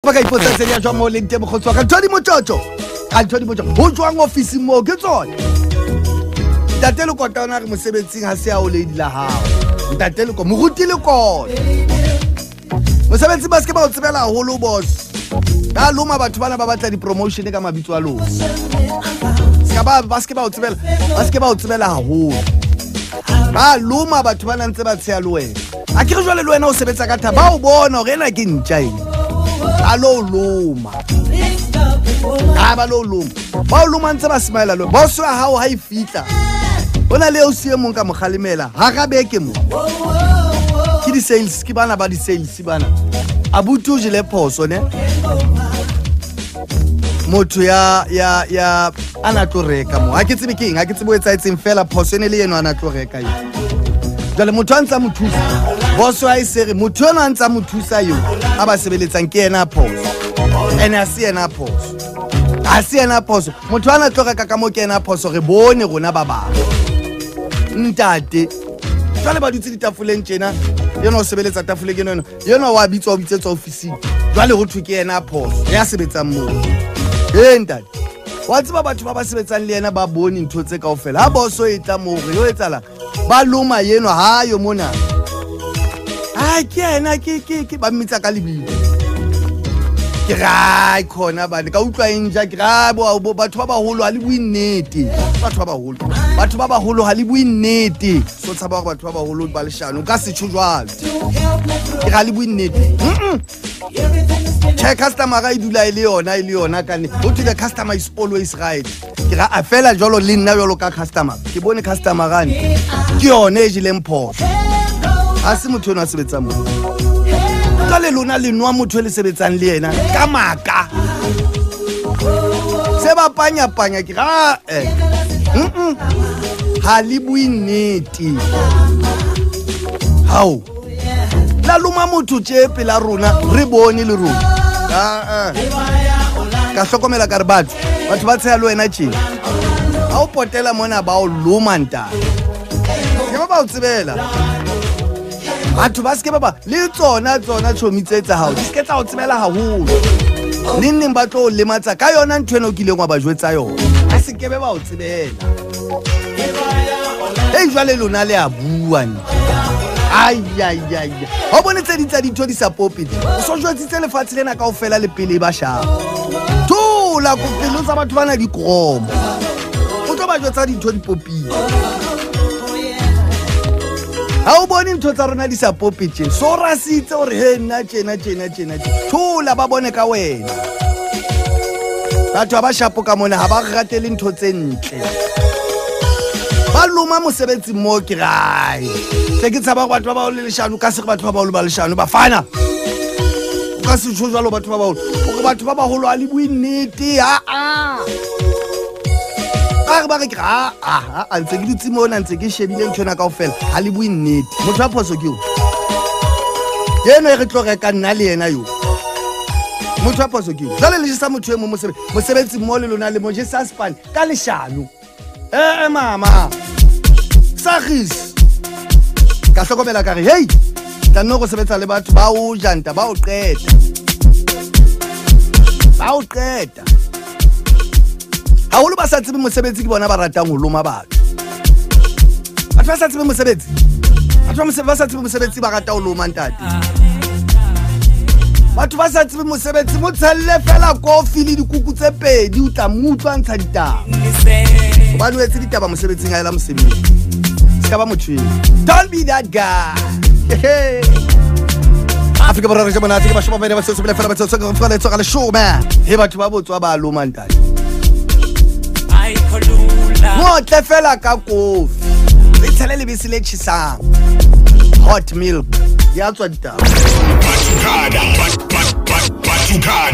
Ba ka ipotsa tse di a jwang mo leng teng mokgotsi wa ka. Ntho di motjotjo. A ntho di motjotjo. Ho jwang ofising moo ke tsona. Ntate Lekota ona re mosebetsing ha se ya o lady la hao. Ntate Lekota, moruti Lekota. Mosebetsi ba se ke ba o tsebela haholo boss. Ba loma batho bana ba batla di-promotion ka mabitso a lona. Ska ba ba se ke ba o tsebela, ba se ke ba o tsebela haholo. Ba loma batho bana ntse ba tsheya le wena. A ke re jwale le wena o sebetsa ka thata, ba o bona hore ena ke ntja ena. A lo loma. A ba lo loma. Ba o loma ntse ba smile lo. Boss wa hao ha e fihla. Hona le o siye mong ka mo kgalemela. Ha ka beke mo. Ke di-sales, ke bana ba di-sales bana. Abuti o jele phoso ne. Motho ya ya ya ana tlo reka mo. Ha ke tsebe ke eng, ha ke tsebe o etsahetseng fela phoso ene le eno ana tlo reka eo. Jwale motho a ntsa mo thusa. Boss wa e se re motho eno a ntsa mo thusa eo a ba sebeletsang ke yena a phoso. Ene ha se yena a phoso. Ha se yena a phoso. Motho ana tlo reka ka mo ke yena a phoso re bone rona ba bang. Ntate jwale ba dutse ditafoleng tjena, yena o sebeletsa tafoleng eno eno, yena wa bitswa o bitsetswa ofising. Jwale ho thwe ke yena a phoso ya sebetsang moo. Ee ntate, wa tseba batho ba ba sebetsang le yena ba bone ntho tse kaofela. Ha boso e tla moo re yo etsahala, ba loma yeno ha yo mona. Ai ke yena ke ba mmitsa ka lebitso. Ke ra khona bane ka utlwa enja ke ra bo batho ba baholo ha le bue nnete. Batho ba baholo. Batho ba baholo ha le bue nnete. So tshaba hore batho ba baholo ba leshano ka setjho jwalo. Ke ra le bue nnete. Che customer e dula e le yona ka ne. Ho thwe the customer is always right. Ke ra a fela jwalo le nna jwalo ka customer. Ke bone customer rane. Ke yone e jeleng phoso. Ha se motho eno a sebetsang moo. Jwale lona le nwa motho e le sebetsang le yena ka maka. Se ba panya panya ke ra Ha le bue nnete. Hao. La loma motho tje pela rona re bone le rona. Ka hlokomela ka re batho, batho ba tsheya le wena tje. Ha o potela mona ba o loma ntate. Ke ba o tsebela. Batho ba se ke ba le tsona tsona tshomi tse tsa hao di se ke tsa o tsebela haholo. Neng neng ba tlo o lematsa ka yona ntho eno o kileng wa ba jwetsa yona. Ba se ke ba o tsebela. Ei jwale lona le a bua ne. Ai ai ai. Ha bone tse ding tsa dintho di sa pope. O so jwetsitse lefatshe lena kaofela le pele ba shapa. Thola ko pelo tsa batho bana di kromo. O tlo ba jwetsa dintho di popile. Ha o bone ntho tsa rona di sa pope tje. So rasitse hore he nna tjena tjena tjena. Thola ba bone ka wena. Batho ba shapo ka mona ha ba ratele ntho tse ntle. Ba loma mosebetsi mo ke rae. Se ke tshaba batho ba baholo le leshano ka se re batho ba baholo ba leshano bafana. O ka se tjho jwalo batho ba baholo. Hore batho ba baholo ha le bue nnete ha a. Ba re ba re ke a a ntse ke dutse mona ntse ke shebile ntho ena kaofela ha le bue nnete. Motho wa phoso ke eo. Eno e re tlo reka nna le yena yo. Motho wa phoso ke eo. Jwale le jesa motho e mong mosebetsi mo le lona le mo jesa span ka leshano. Mama. Sagis. Ka hlokomela ka re hey, tla nno go sebetsa le batho ba o janta ba o qeta. Ba o qeta. Haholo ba sa tsebe mosebetsi ke bona ba ratang ho loma batho. Batho ba sa tsebe mosebetsi. Batho ba sa tsebe mosebetsi ba rata ho loma ntate. Batho ba sa tsebe mosebetsi mo tshelle fela kofi le dikuku tse pedi o tla mo utlwa ntsha ditaba. Hobane o etse ditaba mosebetsing ha ela mosebetsi. Ska ba motho eo. Don't be that guy. Afrika Borwa re jabona ke ba shoba ba se fela ba tsoka fela tsoka le show man. He batho ba botswa ba loma ntate. Mo tle fela ka kofi. Le tshele lebese le tjhesang. Hot milk. Di a tswa ditaba.